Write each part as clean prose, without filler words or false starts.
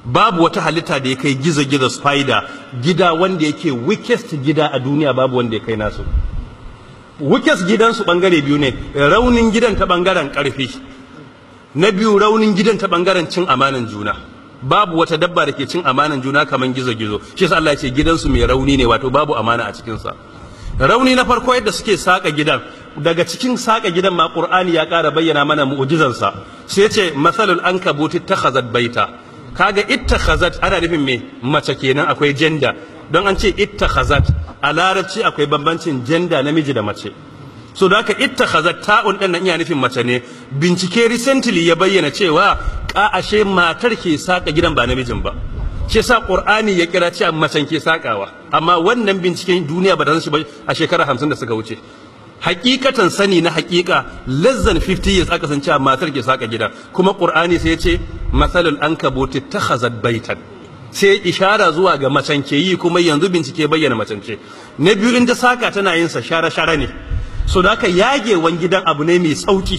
Babu wata halitta da ya kai gizo-gizo, spider, gida wanda yake weakest gida a duniya, babu wanda ya kai nasu. Weakest gidansu bangare biyu ne: raunin gidan ta bangaren karfi, na biyu raunin gidan ta bangaren cin amanan juna. Babu wata dabba da ke cin amanan juna kamar gizo-gizo. Shi yasa Allah ya ce gidansu mai rauni ne, wato babu amana a cikinsa. Rauni na farko, yadda suke saka gidan. Daga cikin saka gidan ma, Qur'ani ya ƙara bayyana mana mu'jizansa. Sai ya ce مثل العنكبوت اتخذت بيتا. Kaga اتخذت ana nufin me? Mace kenan, akwai gender. Don an ce اتخذت, a Larabci akwai bambancin gender, namiji da mace. So da haka اتخذت, ta'un din nan iya nufin mace ne. Bincike recently ya bayyana cewa ka ashe matar ke saka gidan, ba namijin ba. Shi yasa Qur'ani ya kira cewa macen ke sakawa. Amma wannan binciken duniya ba ta san shi ba a shekara 50 da suka wuce. Hakikatan sani na hakika, less than 50 years aka san cewa matar ke saka gida. Kuma Qur'ani sai ya ce مثل العنكبوت اتخذت بيتا, sai ishara zuwa ga macen ke yi, kuma yanzu bincike bayyana macen ce. Na biyu, in ta saka tana yin sa shara shara ne, so da haka yagewan gidan abu ne mai sauki.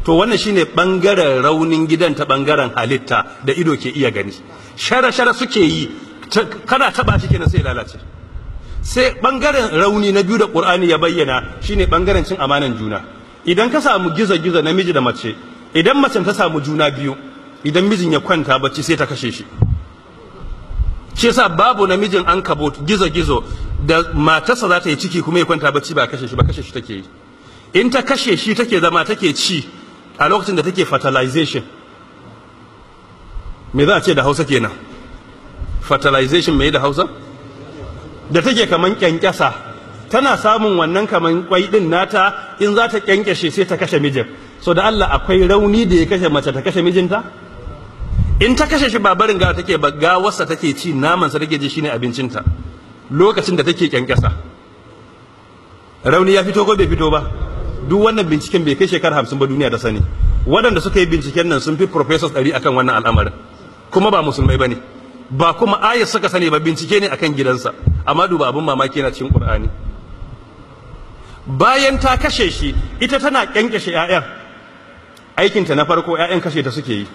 To wannan shine bangaren raunin gidan ta bangaren halitta da ido ke iya gani. Shara shara suke yi, kana taba shi kenan sai lalace. Sai bangaren rauni na biyu da Qur'ani ya bayyana shine bangaren cin amanan juna. Idan ka samu gizo gizo namiji da mace, idan macen ta samu juna biyu, idan mijin ya kwanta bacci sai ta kashe shi. Shi yasa babu namijin ankabut, gizo gizo, da matarsa za ta yi ciki kuma ya kwanta bacci ba kashe shi ba. Kashe shi take yi. In ta kashe shi, take zama take ci a lokacin da take fertilization. Me za a ce da Hausa kenan? Fertilization me da Hausa? Da take kaman kyankyasa, tana samun wannan kaman kwai din nata, in za ta kyankyashe sai ta kashe mijin. So da Allah, akwai rauni da ya kashe mace ta kashe mijinta? In ta kashe shi, ba barin gawa take ba, gawarsa take ci, namansa take ji, shine abincinta lokacin da take kyankyasa. Rauni ya fito ko bai fito ba? Duk wannan binciken bai kai shekara 50 ba duniya da sani. Waɗanda suka yi binciken nan sun fi professors 100 akan wannan al'amarin, kuma ba Musulmai ba ne ba, kuma ayat suka sani ba. Bincike ne akan gidansa. Amma duba abin mamaki, yana cikin Qur'ani. Bayan ta kashe shi, ita tana kyankyashe 'ya'yan. Aikinta na farko, 'ya'yan kashe ta suke yi.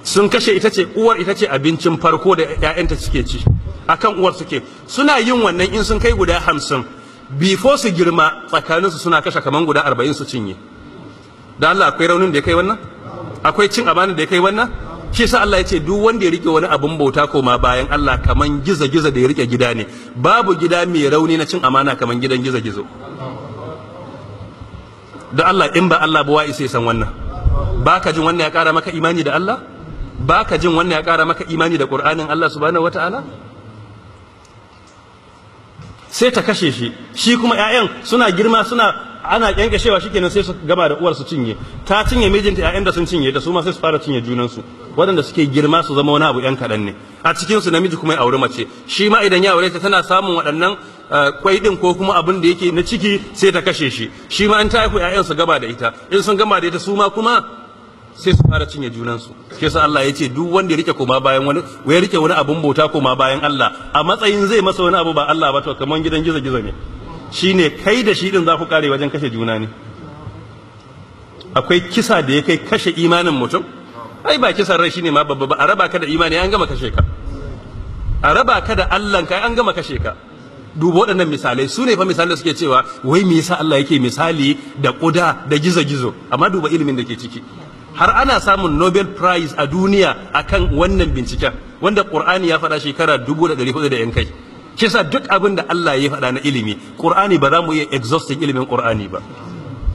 Sun kashe ita ce uwar, ita ce abincin farko da 'ya'yanta suke ci, akan uwar suke. Suna yin wannan, in sun kai guda 50, before su girma, tsakaninsu suna kashe kaman guda 40 su cinye. Da Allah, akwai raunin da ya kai wannan? Akwai cin amana da ya kai wannan? Shi yasa Allah ya ce duk wanda ya rike wani abun bauta koma bayan Allah kaman gizo gizo da ya rike gida ne. Babu gida mai rauni na cin amana kaman gidan gizo gizo. Da Allah, in ba Allah ba, wa isa san wannan? Baka jin wannan ya kara maka imani da Allah? Baka jin wannan ya kara maka imani da Qur'anin Allah subhanahu wataala? Sai ta kashe shi. Shi kuma 'ya'yan suna girma, suna ana kyankyashewa, shikenan sai su gama da uwar su cinye. Ta cinye mijinta, 'ya'yan da sun cinye ta, su ma sai su fara cinye junansu. Waɗanda suke girma su zama wani abu yan kaɗan ne a cikin su. Namiji kuma ya auri mace, shi ma idan ya aure ta, tana samun waɗannan kwai din ko kuma abin da yake na ciki, sai ta kashe shi. Shi ma an ta haihu, 'ya'yan su gaba da ita. In sun gama da ita, su ma kuma sai su fara cinye junansu. Shi yasa Allah ya ce duk wanda ya rike koma bayan wani, ya rike wani abun bauta koma bayan Allah a matsayin zai masa wani abu ba Allah ba, to kaman gidan gizo gizo ne. Shine kai da shi din za ku kare wajen kashe juna ne. Akwai kisa da ya kai kashe imanin mutum? Ai ba kisan rai shine ma babba ba. A raba ka da imani, an gama kashe ka. A raba ka da Allah kai, an gama kashe ka. Duba waɗannan misalai, su ne fa misalai suke cewa wai me yasa Allah yake misali da ƙuda da gizo-gizo? Amma duba ilimin da ke ciki, har ana samun Nobel Prize a duniya akan wannan binciken, wanda Qur'ani ya faɗa shekara 1400 da yan kai. Shi yasa duk abin da Allah ya faɗa na ilimi, Qur'ani, ba za mu iya exhausting ilimin Qur'ani ba.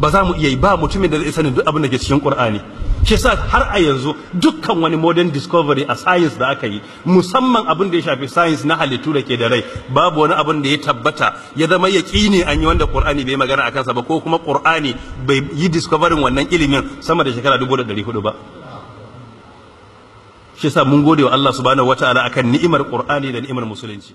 Ba za mu iya yi ba. Mutumin da zai sanin duk abin da ke cikin Qur'ani. Shi yasa har a yanzu dukkan wani modern discovery a science da aka yi, musamman abin da ya shafi science na halittu da ke da rai, babu wani abin da ya tabbata ya zama yaƙini an yi wanda Qur'ani bai magana akan sa ba, ko kuma Qur'ani bai yi discovering wannan ilimin sama da shekara 1400 ba. Shi yasa mun gode wa Allah subhanahu wataala akan ni'imar Qur'ani da ni'imar Musulunci.